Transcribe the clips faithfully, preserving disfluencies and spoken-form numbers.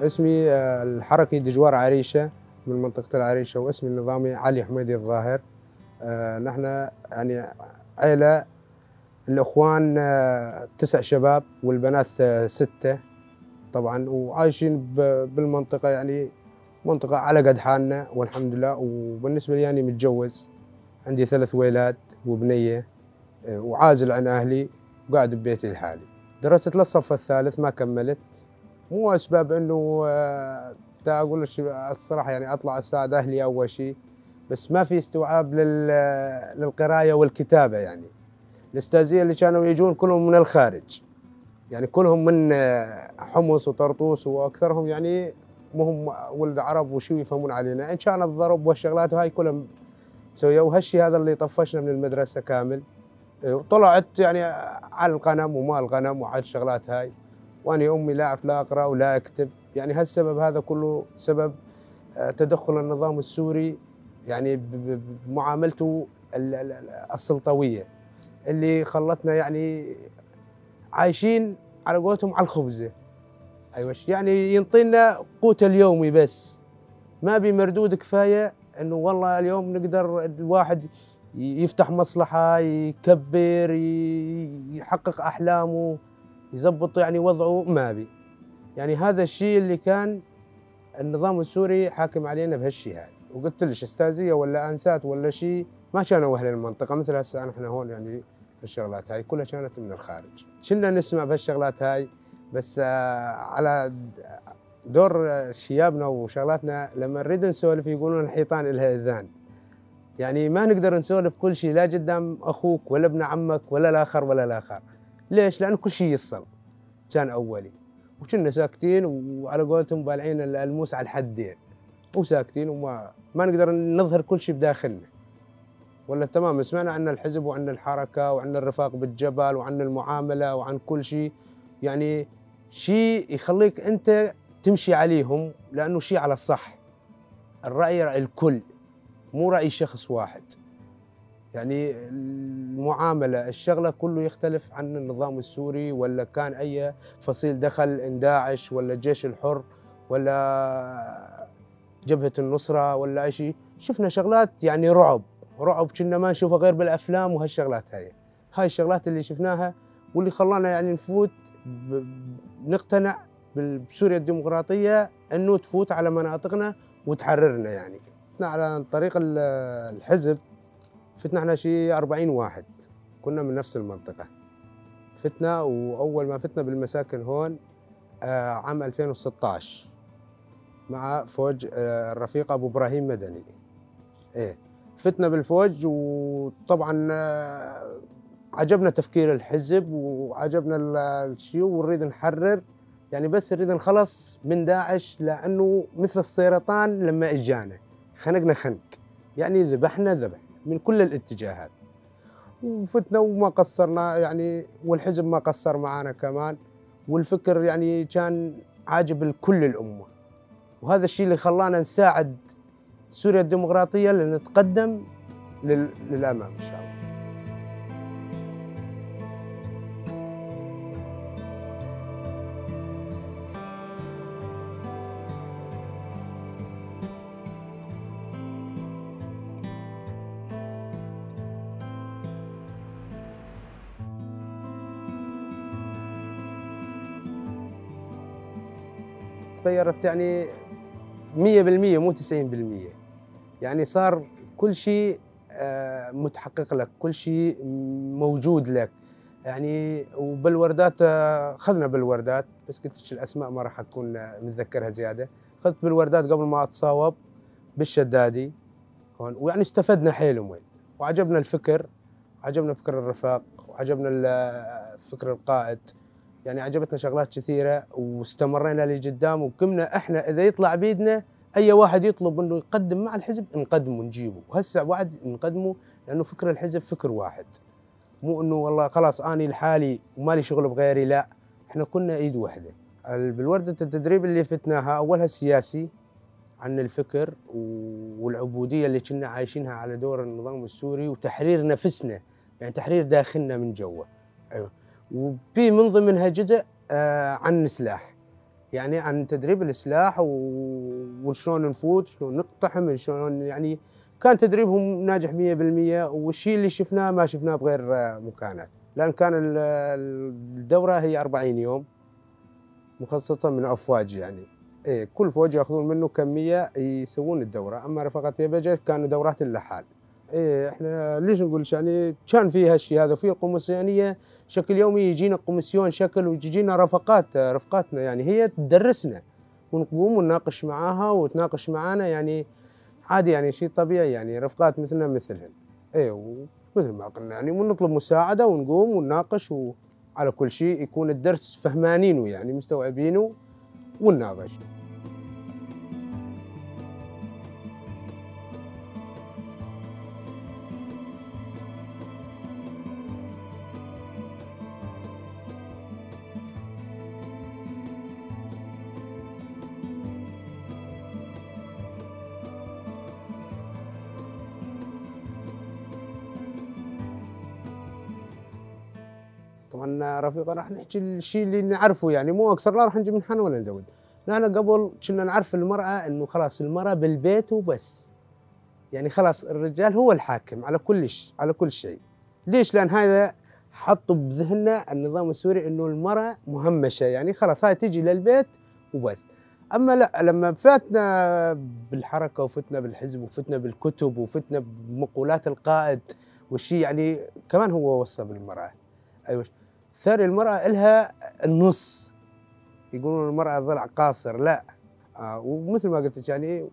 اسمي، آه، الحركي دجوار عريشة، من منطقة العريشة، واسمي النظامي علي حميدي الظاهر. آه، نحن يعني عيلة، الإخوان، آه، تسع شباب، والبنات، آه، ستة طبعًا، وعايشين ب-، بالمنطقة، يعني منطقة على قد حالنا والحمد لله. وبالنسبة لي، يعني متجوز، عندي ثلاث ويلات وبنية، آه، وعازل عن أهلي، وقاعد ببيتي لحالي. درست للصف الثالث، ما كملت، مو أسباب إنه، آه، تا أقول لك الصراحة، يعني أطلع أساعد أهلي أول شي، بس ما في استوعاب لل-، للقراية والكتابة. يعني الأستاذية اللي كانوا يجون كلهم من الخارج، يعني كلهم من، آه، حمص وطرطوس، وأكثرهم يعني مهم ولد عرب وشو يفهمون علينا، إن كان الضرب والشغلات هاي كلها مسوية. وهالشي هذا اللي طفشنا من المدرسة كامل. إيه، وطلعت يعني على الغنم وما الغنم وعلى الشغلات هاي. وأني أمي لا أعرف لا أقرأ ولا أكتب. يعني هالسبب هذا كله سبب، آه، تدخل النظام السوري، يعني ب-، ب-، بمعاملته ال-، ال-، ال-، السلطوية، اللي خلتنا يعني عايشين على قولتهم على الخبزة. أيوة، يعني ينطينا قوت اليومي بس، ما بي مردود كفاية إنه والله اليوم نقدر الواحد ي-، يفتح مصلحة، يكبر، ي-، يحقق أحلامه، يزبط يعني وضعه، ما بي. يعني هذا الشيء اللي كان النظام السوري حاكم علينا بهالشيء هذا. وقلت لش أستاذية ولا أنسات ولا شيء، ما كانوا أهل المنطقة مثل هسه نحن هون، يعني الشغلات هاي كلها كانت من الخارج. كنا نسمع بهالشغلات هاي، بس، آه، على د-، دور، آه، شيابنا وشغلاتنا، لما نريد نسولف يقولون: "الحيطان إلها إذان". يعني ما نقدر نسولف كل شي، لا قدام أخوك ولا ابن عمك ولا الآخر ولا الآخر. ليش؟ لأن كل شي يصل. كان أولي، وكنا ساكتين، وعلى قولتهم بالعين ال-، الموس على الحدين، وساكتين، وما، ما نقدر نظهر كل شي بداخلنا. ولا تمام، سمعنا عن الحزب وعن الحركة وعن الرفاق بالجبل وعن المعاملة وعن كل شي، يعني، شي يخليك أنت تمشي عليهم، لأنه شي على الصح. الرأي رأي الكل، مو رأي شخص واحد. يعني المعاملة، الشغلة كله يختلف عن النظام السوري، ولا كان أي فصيل دخل، إن داعش ولا الجيش الحر ولا جبهة النصرة ولا أي شي. شفنا شغلات يعني رعب، رعب كنا ما نشوفه غير بالأفلام وهالشغلات هاي. هاي الشغلات اللي شفناها واللي خلانا يعني نفوت ب-، نقتنع بال-، بسوريا الديمقراطية إنه تفوت على مناطقنا وتحررنا. يعني فتنا على طريق ال-، الحزب، فتنا احنا شي أربعين واحد، كنا من نفس المنطقة. فتنا، وأول ما فتنا بالمساكن هون، آه، عام ألفين وستاش مع فوج، آه، الرفيق أبو إبراهيم مدني. إيه، فتنا بالفوج، وطبعًا، آه، عجبنا تفكير الحزب وعجبنا ال-، الشيو، ونريد نحرر، يعني، بس نريد نخلص من داعش، لأنه مثل السرطان لما إجانا، خنقنا خنق، يعني، ذبحنا ذبح من كل الاتجاهات. وفتنا وما قصرنا، يعني، والحزب ما قصر معانا كمان، والفكر، يعني، كان عاجب لكل الأمة، وهذا الشيء اللي خلانا نساعد سوريا الديمقراطية لنتقدم لل-، للأمام إن شاء الله. تغيرت يعني مية بالمية، مو تسعين بالمية. يعني صار كل شي، آه، متحقق لك، كل شي موجود لك. يعني وبالوردات، آه، خذنا بالوردات، بس قلت لك الأسماء ما راح أكون متذكرها زيادة. خذت بالوردات قبل ما أتصاوب بالشدادي هون، ويعني استفدنا حيل وميل، وعجبنا الفكر، عجبنا فكر الرفاق، وعجبنا ال-، فكر القائد. يعني عجبتنا شغلات كثيرة، واستمرينا لقدام، وقمنا احنا اذا يطلع بيدنا اي واحد يطلب انه يقدم مع الحزب نقدمه نجيبه، وهسه بعد نقدمه، لانه فكر الحزب فكر واحد، مو انه والله خلاص اني لحالي ومالي شغل بغيري، لا، احنا كنا ايد وحدة. ال-، بالوردة التدريب اللي فتناها اولها سياسي، عن الفكر و-، والعبودية اللي كنا عايشينها على دور النظام السوري، وتحرير نفسنا، يعني تحرير داخلنا من جوا. ايوه. وفي من ضمنها جزء، آه، عن السلاح. يعني عن تدريب السلاح و-، وشلون نفوت، شلون نقتحم، شلون، يعني، كان تدريبهم ناجح مية بالمية، والشي اللي شفناه ما شفناه بغير، آه، مكانات، لأن كان ال-، الدورة هي أربعين يوم، مخصصة من أفواج، يعني. إيه، كل فوج ياخذون منه كمية يسوون الدورة، أما رفاقات يبجة كانوا دورات لحال. ايه، احنا ليش نقول، يعني، كان في هالشي هذا، في القومسيانية شكل يومي، يجينا قومسيون شكل، وتجينا رفقات، رفقاتنا، يعني، هي تدرسنا، ونقوم ونناقش معاها وتناقش معانا، يعني، عادي، يعني، شي طبيعي، يعني، رفقات مثلنا مثلهن. ايه، ومثل ما قلنا، يعني، ونطلب مساعدة ونقوم ونناقش و على كل شي، يكون الدرس فهمانينه، يعني مستوعبينه، ونناقش. طبعًا رفيقة، راح نحكي الشي اللي نعرفه، يعني مو أكثر، لا راح نجيب من حان ولا نزود. نحن قبل كنا نعرف المرأة إنه خلاص المرأة بالبيت وبس، يعني خلاص الرجال هو الحاكم على كل ش-، على كل شيء. ليش؟ لأن هذا حطوا بذهننا النظام السوري إنه المرأة مهمشة، يعني خلاص هاي تجي للبيت وبس. أما لا، لما فاتنا بالحركة وفتنا بالحزب وفتنا بالكتب وفتنا بمقولات القائد والشي، يعني كمان هو وصى بالمرأة. ايوه. ثاني، المرأة إلها النص، يقولون المرأة ضلع قاصر، لا. آه، ومثل ما قلت لك، يعني،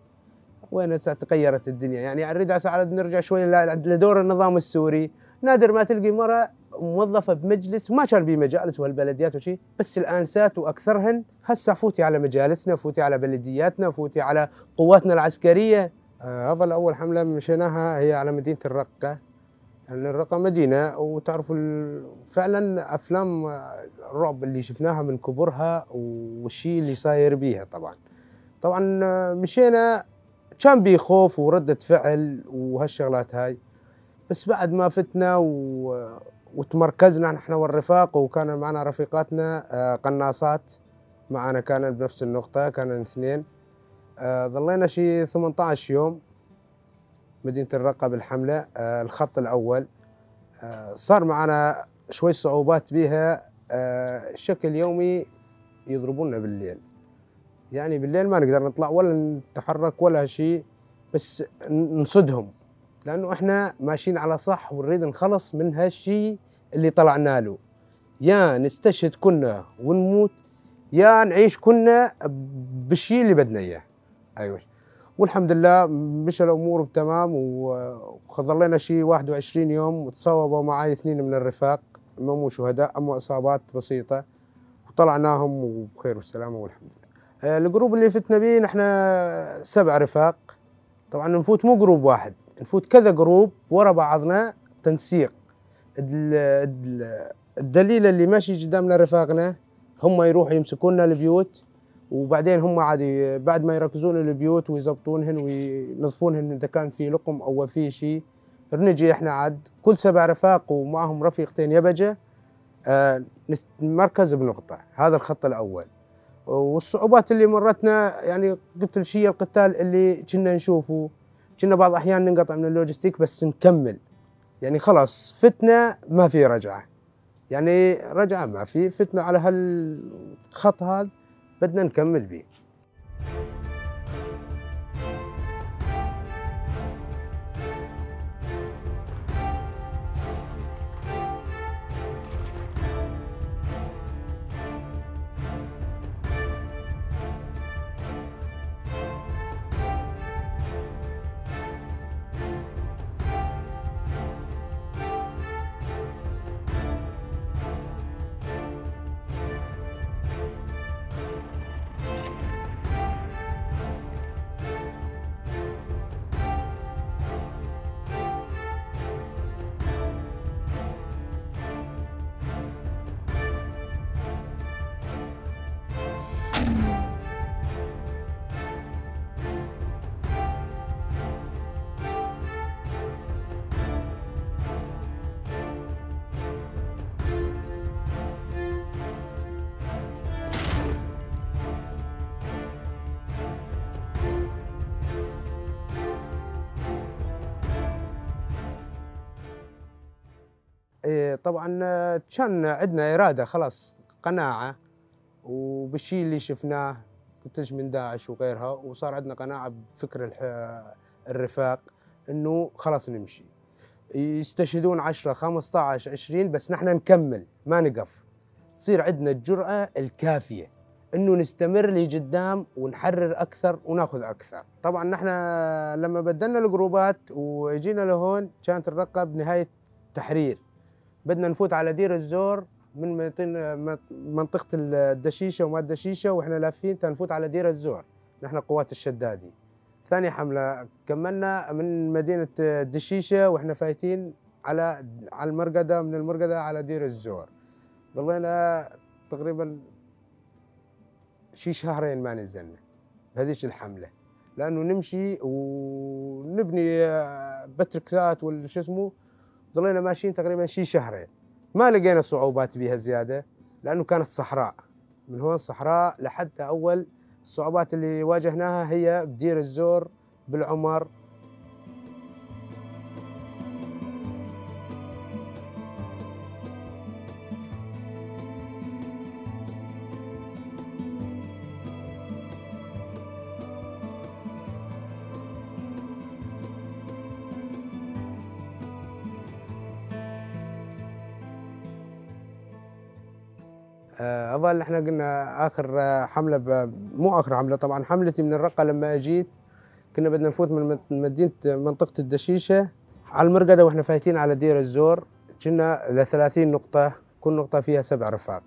وين هسه تغيرت الدنيا؟ يعني، اريد هسه على نرجع شوي ل-، لدور النظام السوري. نادر ما تلقي مرأة موظفة بمجلس، وما كان بيه مجالس وهالبلديات وشي، بس الآن سات وأكثرهن. هسه فوتي على مجالسنا، فوتي على بلدياتنا، فوتي على قواتنا العسكرية. آه، هذا الأول حملة مشيناها هي على مدينة الرقة. يعني الرقة مدينة، وتعرفوا ال-، فعلًا أفلام الرعب اللي شفناها من كبرها والشي اللي صاير بيها طبعًا. طبعًا، آه، مشينا، كان بيه خوف وردة فعل وهالشغلات هاي. بس بعد ما فتنا و-، وتمركزنا نحن والرفاق، وكان معنا رفيقاتنا، آه، قناصات، معنا كانن بنفس النقطة، كانن اثنين. آه، ظلينا شي ثمنتعش يوم. مدينة الرقة بالحملة، آه، الخط الأول. آه، صار معانا شوي صعوبات بيها، آه، شكل يومي يضربونا بالليل. يعني بالليل ما نقدر نطلع ولا نتحرك ولا شي، بس ن-، نصدهم، لأنه إحنا ماشيين على صح ونريد نخلص من هالشي اللي طلعنا له. يا نستشهد كنا ونموت، يا نعيش كنا بالشي اللي بدنا إياه. ايوه. والحمد لله مشى الامور بتمام، و-، وخضلينا شي واحد وعشرين يوم، وتصاوبوا معاي اثنين من الرفاق، ما مو شهداء، اما اصابات بسيطه، وطلعناهم وبخير والسلامه والحمد لله. آه، الجروب اللي فتنا بيه نحن سبع رفاق. طبعا نفوت مو جروب واحد، نفوت كذا جروب ورا بعضنا، تنسيق. ال-، ال-، الدليل اللي ماشي قدامنا رفاقنا، هم يروحوا يمسكونا البيوت، وبعدين هم عادي بعد ما يركزون البيوت ويزبطونهن وينظفونهن اذا كان في لقم او في شي، نجي احنا عاد كل سبع رفاق ومعهم رفيقتين يبجة، آه، نت-، نتمركز بنقطة. هذا الخط الأول. والصعوبات اللي مرتنا، يعني، قلت لشي القتال اللي كنا نشوفه، كنا بعض أحيان ننقطع من اللوجستيك، بس نكمل. يعني، خلاص، فتنا ما في رجعة. يعني، رجعة ما في، فتنا على هالخط هذا، بدنا نكمل بيه. إيه، طبعًا، آه، كان عندنا إرادة، خلاص، قناعة، وبالشي اللي شفناه، قلتلش من داعش وغيرها، وصار عندنا قناعة بفكر الح-، الرفاق، إنه خلاص نمشي. يستشهدون عشرة، خمستاش، عشرين، بس نحن نكمل، ما نقف. تصير عندنا الجرأة الكافية إنه نستمر لقدام ونحرر أكثر وناخذ أكثر. طبعًا نحن لما بدلنا الجروبات وجينا لهون، كانت الرقة بنهاية تحرير. بدنا نفوت على دير الزور من مدينة-، منطقة الدشيشة وما الدشيشة، وإحنا لافين تنفوت على دير الزور. نحن قوات الشدادي. ثاني حملة كملنا من مدينة الدشيشة وإحنا فايتين على، على المرقدة، من المرقدة على دير الزور. ظلينا تقريبًا شي شهرين ما نزلنا بهذيك الحملة، لأنه نمشي ونبني، آه، بتركات وال-، شو اسمه، ظلينا ماشيين تقريبًا شي شهرين، ما لقينا صعوبات بيها زيادة، لأنه كانت صحراء، من هون صحراء لحتى أول. الصعوبات اللي واجهناها هي بدير الزور، بالعمر. آه، أظل احنا قلنا آخر، آه، حملة ب-، مو آخر حملة، طبعًا حملتي من الرقة لما أجيت كنا بدنا نفوت من مد-، مدينة، منطقة الدشيشة على المرقدة، واحنا فايتين على دير الزور. كنا لثلاثين نقطة، كل نقطة فيها سبع رفاق،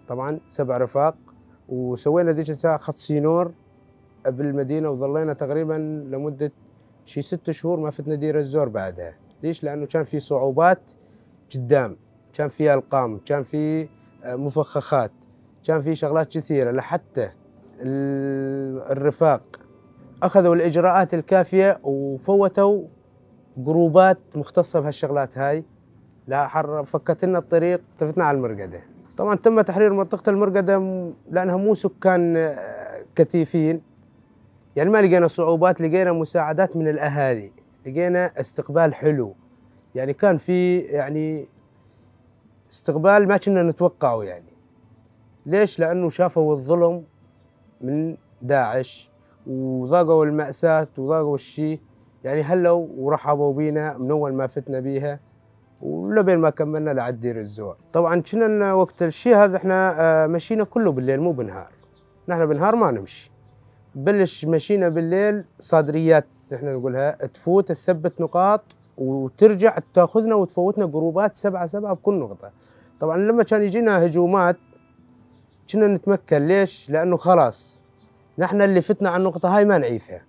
طبعًا سبع رفاق. وسوينا ذيك الساعة خط سينور بالمدينة، وظلينا تقريبًا لمدة شي ست شهور ما فتنا دير الزور بعدها. ليش؟ لأنه كان في صعوبات قدام، كان في ألقام، كان في، آه، مفخخات، كان في شغلات كثيرة، لحتى ال-، الرفاق أخذوا الإجراءات الكافية وفوتوا جروبات مختصة بهالشغلات هاي. لا حر، فكت لنا الطريق، تفتنا على المرقدة. طبعًا تم تحرير منطقة المرقدة م-، لأنها مو سكان، آه، كثيفين، يعني ما لقينا صعوبات، لقينا مساعدات من الأهالي، لقينا استقبال حلو، يعني كان في، يعني، استقبال ما كنا نتوقعه، يعني. ليش؟ لأنه شافوا الظلم من داعش، وذاقوا المأساة، وذاقوا الشي، يعني، هلوا ورحبوا بينا من أول ما فتنا بيها، ولبين ما كملنا لعد دير الزور. طبعًا كنا وقت الشي هذا احنا، آه، مشينا كله بالليل، مو بالنهار. نحن بالنهار ما نمشي. بلش مشينا بالليل صادريات، احنا نقولها، تفوت تثبت نقاط وترجع تاخذنا وتفوتنا جروبات سبعة سبعة بكل نقطة. طبعًا لما كان يجينا هجومات كنا نتمكن. ليش؟ لأنه خلاص نحن اللي فتنا على النقطة هاي ما نعيفها،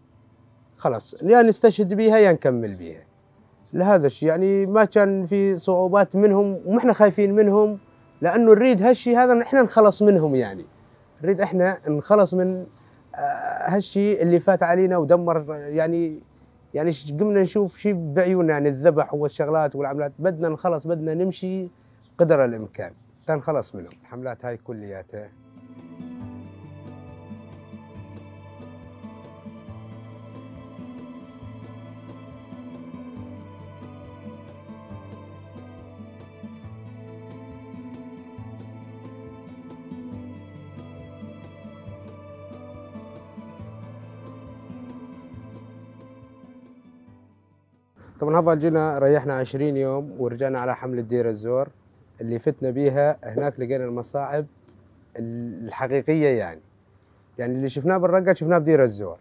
خلاص يا نستشهد بيها يا نكمل بيها. لهذا الشي، يعني، ما كان في صعوبات منهم، ومحنا خايفين منهم، لأنه نريد هالشي هذا نحن نخلص منهم، يعني، نريد احنا نخلص من، آه، هالشي اللي فات علينا ودمر، يعني، يعني، ش-، قمنا نشوف شي بعيوننا، يعني، الذبح والشغلات والعملات، بدنا نخلص، بدنا نمشي قدر الإمكان، تنخلص منهم الحملات هاي كلياتها. طبعًا هذا جينا ريحنا عشرين يوم ورجعنا على حملة دير الزور اللي فتنا بيها. هناك لقينا المصاعب ال-، الحقيقية، يعني. يعني اللي شفناه بالرقة شفناه بدير الزور.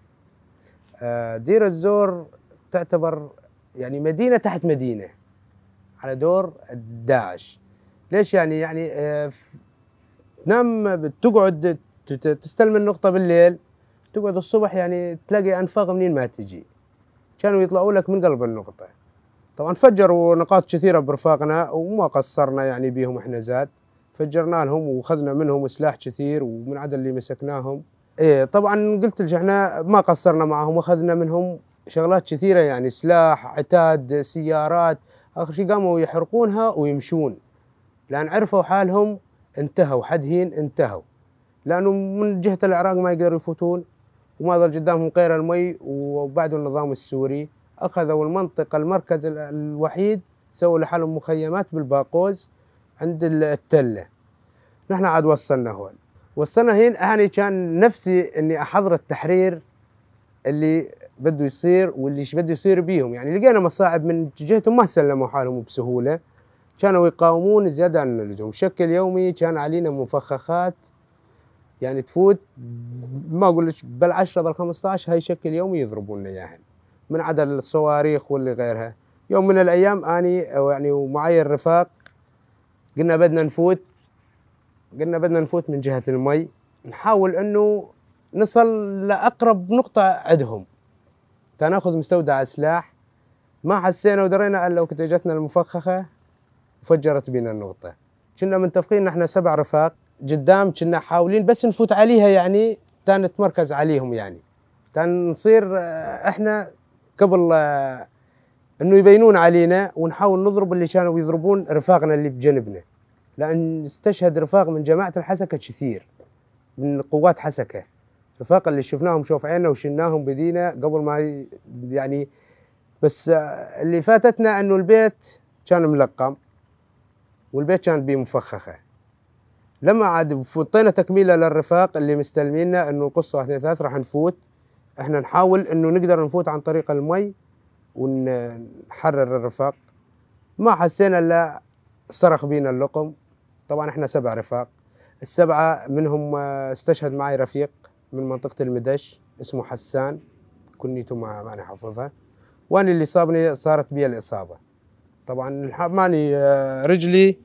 آه، دير الزور تعتبر يعني مدينة تحت مدينة على دور داعش. ليش يعني؟ يعني، آه، ف-، تنام، بتقعد ت-، ت-، تستلم النقطة بالليل، تقعد الصبح يعني تلاقي أنفاق منين ما تجي. كانوا يطلعوا لك من قلب النقطة. طبعًا فجروا نقاط كثيرة برفاقنا، وما قصرنا يعني بيهم إحنا زاد. فجرنا لهم وأخذنا منهم سلاح كثير، ومن عدا اللي مسكناهم. إيه، طبعًا قلت لك إحنا ما قصرنا معهم، أخذنا منهم شغلات كثيرة، يعني سلاح، عتاد، سيارات. آخر شي قاموا يحرقونها ويمشون، لأن عرفوا حالهم انتهوا، حدهين انتهوا. لأنه من جهة العراق ما يقدروا يفوتون، وما ظل قدامهم غير المي وبعد النظام السوري. أخذوا المنطقة، المركز ال-، الوحيد سووا لحالهم مخيمات بالباقوز عند ال-، التلة. نحن عاد وصلنا هون. وصلنا هين، أنا كان نفسي إني أحضر التحرير اللي بدو يصير واللي ش-، بدو يصير بيهم. يعني، لقينا مصاعب من جهتهم، ما سلموا حالهم بسهولة، كانوا يقاومون زيادة عن اللزوم. بشكل يومي كان علينا مفخخات، يعني، تفوت، ما أقول لك، بال عشرة، بال خمستاش، هاي شكل يومي يضربونا إياهن، من عدا الصواريخ واللي غيرها. يوم من الأيام، أني، يعني، ومعاي الرفاق، قلنا بدنا نفوت، قلنا بدنا نفوت من جهة المي، نحاول إنه نصل لأقرب نقطة عندهم، تا ناخذ مستودع سلاح. ما حسينا ودرينا إلا وقت إجتنا المفخخة وفجرت بينا النقطة. كنا متفقين نحن سبع رفاق قدام، كنا حاولين بس نفوت عليها، يعني، تا نتمركز عليهم، يعني، تا نصير، آه، إحنا قبل، آه، إنه يبينون علينا، ونحاول نضرب اللي كانوا يضربون رفاقنا اللي بجنبنا، لأن استشهد رفاق من جماعة الحسكة كثير، من قوات حسكة، رفاق اللي شفناهم شوف عيننا وشلناهم بدينا قبل ما ي-، يعني، بس، آه، اللي فاتتنا إنه البيت كان ملقم، والبيت كان بيه مفخخة. لما عاد فطينا تكميلة للرفاق اللي مستلمينا إنه القصة واحد، اثنين، ثلاث، راح نفوت. إحنا نحاول إنه نقدر نفوت عن طريق المي ونحرر الرفاق. ما حسينا إلا صرخ بينا اللقم. طبعًا إحنا سبع رفاق، السبعة منهم، آه، استشهد معي رفيق من منطقة المدش اسمه حسان، كنيته ما، ماني حافظها. وأنا اللي صابني، صارت بي الإصابة. طبعًا الح-، ماني، آه، رجلي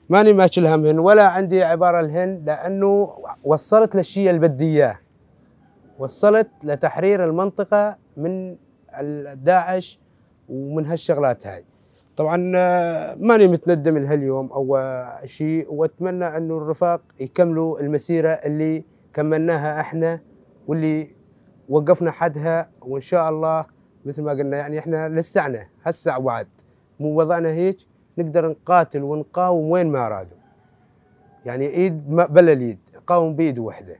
ماني ماشي الهم هن، ولا عندي عبارة لهن، لأنه وصلت للشي اللي بدي إياه، وصلت لتحرير المنطقة من ال-، داعش ومن هالشغلات هاي. طبعًا، آه، ماني متندم لهاليوم أو شي، وأتمنى أنه الرفاق يكملوا المسيرة اللي كملناها إحنا واللي وقفنا حدها، وإن شاء الله مثل ما قلنا، يعني، إحنا لسعنا هسع وعد، مو وضعنا هيك، نقدر نقاتل ونقاوم وين ما أرادوا. يعني، إيد ما، بلا اليد، قاوم بإيد وحدة.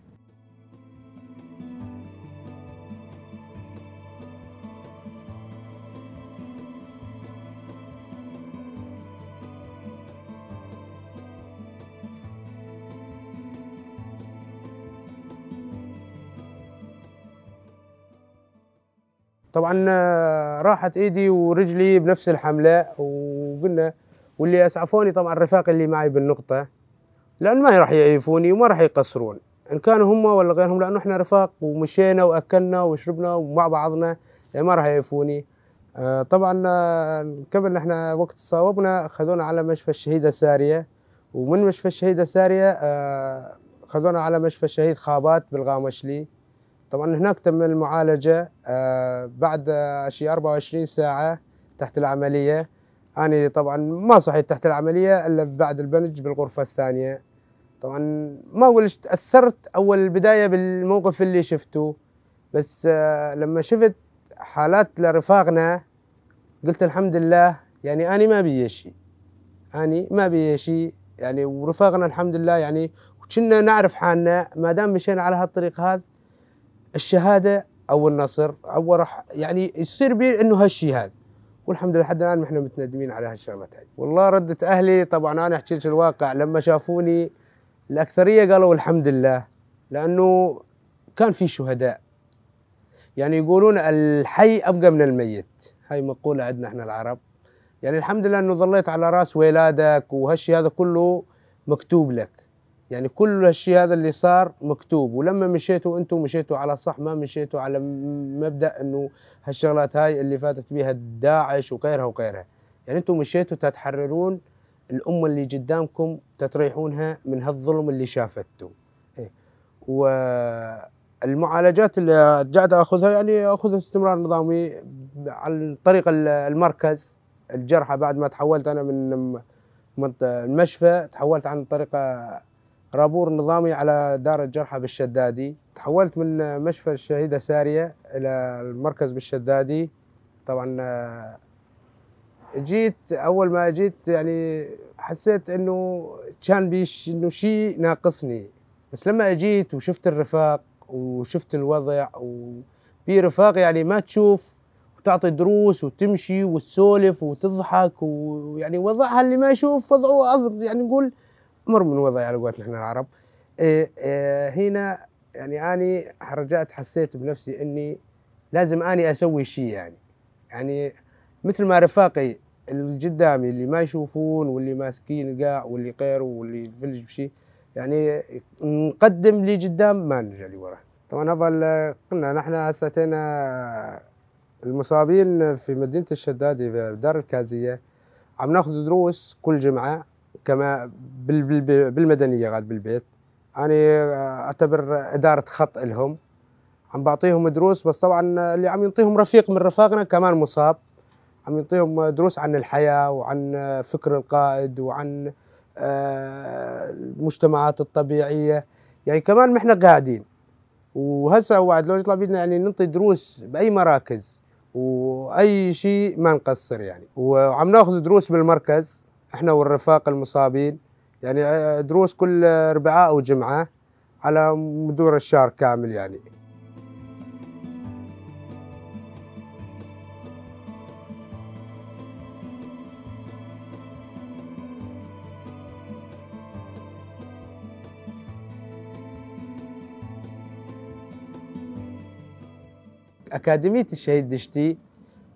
طبعًا، آه، راحت إيدي ورجلي بنفس الحملة، وقلنا، واللي أسعفوني طبعًا رفاقي اللي معي بالنقطة، لأن ما راح يعيفوني وما راح يقصرون، إن كانوا هم ولا غيرهم، لأنه إحنا رفاق ومشينا وأكلنا وشربنا ومع بعضنا، يعني ما راح يعيفوني. آه، طبعًا، آه، قبل إحنا وقت تصاوبنا خذونا على مشفى الشهيدة سارية، ومن مشفى الشهيدة سارية، آه، خذونا على مشفى الشهيد خابات بالغامشلي. طبعًا هناك تم المعالجة، آه، بعد، آه، شي أربعة وعشرين ساعة تحت العملية. أني طبعًا ما صحيت تحت العملية إلا بعد البنج بالغرفة الثانية. طبعًا ما أقولش تأثرت أول البداية بالموقف اللي شفته، بس، آه، لما شفت حالات لرفاقنا قلت: "الحمد لله، يعني، أني ما بي شي، أني ما بي شي، يعني، ورفاقنا الحمد لله، يعني، وكنا نعرف حالنا، ما دام مشينا على هالطريق هذا، الشهادة أو النصر، أو راح، يعني، يصير بي إنه هالشي هذا." والحمد لله، لحد الآن إحنا متندمين على هالشغلة هاي. والله، ردة أهلي، طبعًا، أنا أحكي لك الواقع، لما شافوني، الأكثرية قالوا: "الحمد لله"، لأنه كان في شهداء. يعني، يقولون: "الحي أبقى من الميت". هاي مقولة عندنا إحنا العرب. يعني، الحمد لله إنه ظليت على راس ولادك، وهالشي هذا كله مكتوب لك. يعني، كل هالشي هذا اللي صار مكتوب، ولما مشيتوا، أنتوا مشيتوا على صح، ما مشيتوا على م-، مبدأ إنه هالشغلات هاي اللي فاتت بيها داعش وغيرها وغيرها. يعني، أنتوا مشيتوا تتحررون الأمة اللي قدامكم، تتريحونها من هالظلم اللي شافته. إيه. والمعالجات اللي قاعد آخذها، يعني، آخذ استمرار نظامي عن طريق ال-، المركز، الجرحى، بعد ما تحولت أنا من م-، منط-، المشفى، تحولت عن طريق رابور نظامي على دار الجرحى بالشدادي. تحولت من مشفى الشهيدة سارية إلى المركز بالشدادي. طبعًا، آه، جيت، أول ما جيت، يعني، حسيت إنه كان بيش-، إنه شي ناقصني. بس لما أجيت وشفت الرفاق وشفت الوضع، وفي رفاق، يعني، ما تشوف تعطي دروس وتمشي وتسولف وتضحك، ويعني وضعها اللي ما يشوف وضعه أضر، يعني نقول أمر من وضعي على قولتنا احنا العرب. إيه، إيه، هنا يعني أني رجعت حسيت بنفسي إني لازم أني أسوي شي يعني. يعني مثل ما رفاقي اللي قدامي اللي ما يشوفون واللي ماسكين قاع واللي غيره واللي فلج بشي، يعني نقدم لي قدام ما نرجع لي ورا. طبعًا هذا ال-، قلنا نحن هسه اتينا المصابين في مدينة الشدادي بدار الكازية، عم ناخذ دروس كل جمعة كما بال-، بال-، بالمدنية قاعد بالبيت. أنا أعتبر إدارة خط إلهم، عم بعطيهم دروس، بس طبعًا اللي عم ينطيهم رفيق من رفاقنا كمان مصاب، عم ينطيهم دروس عن الحياة وعن فكر القائد وعن، آه، المجتمعات الطبيعية، يعني كمان محنا قاعدين. وهسه وعد لو يطلع بيدنا يعني ننطي دروس بأي مراكز وأي شي ما نقصر يعني، وعم ناخذ دروس بالمركز احنا والرفاق المصابين، يعني، آه، دروس كل أربعاء وجمعة على مدور الشهر كامل يعني. أكاديمية الشهيد دشتي،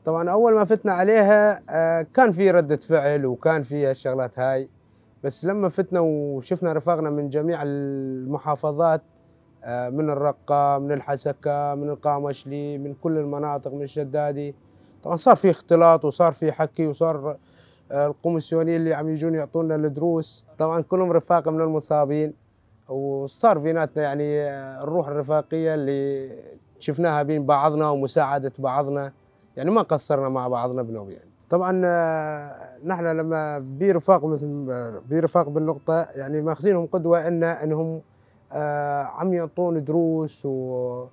طبعًا أول ما فتنا عليها، آه، كان في ردة فعل وكان في هالشغلات هاي، بس لما فتنا وشفنا رفاقنا من جميع المحافظات، آه، من الرقة، من الحسكة، من القامشلي، من كل المناطق، من الشدادي، طبعًا صار في اختلاط وصار في حكي وصار، آه، القومسيونيين اللي عم يجون يعطونا الدروس، طبعًا كلهم رفاق من المصابين. وصار بيناتنا يعني، آه، الروح الرفاقية اللي شفناها بين بعضنا ومساعدة بعضنا، يعني ما قصرنا مع بعضنا بنوب يعني. طبعًا، آه، نحن لما برفاق مثل، آه، برفاق بالنقطة يعني ماخذينهم قدوة إن إنهم، آه، عم يعطون دروس و-،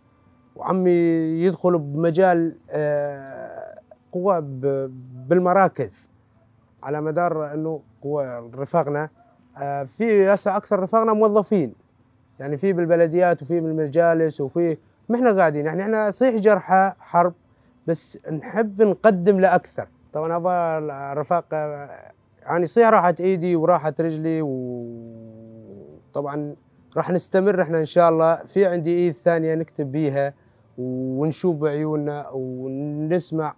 وعم يدخلوا بمجال، آه، قوة ب-، بالمراكز. على مدار إنه قوة رفاقنا، آه، في هسه أكثر رفاقنا موظفين، يعني في بالبلديات وفي بالمجالس وفي، ما إحنا قاعدين، يعني إحنا صحيح جرحى حرب، بس نحب نقدم لأكثر. طبعًا هذا الرفاق، آه، يعني صحيح راحت إيدي وراحت رجلي، وطبعًا راح نستمر إحنا إن شاء الله، في عندي إيد ثانية نكتب بيها ونشوف بعيوننا ونسمع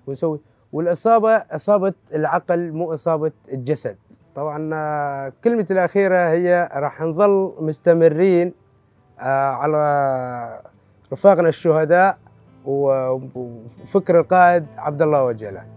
ونسوي. والإصابة إصابة العقل، مو إصابة الجسد. طبعًا، آه، كلمتي الأخيرة هي راح نظل مستمرين، آه، على رفاقنا الشهداء و-، وفكر القائد عبد الله وجلان.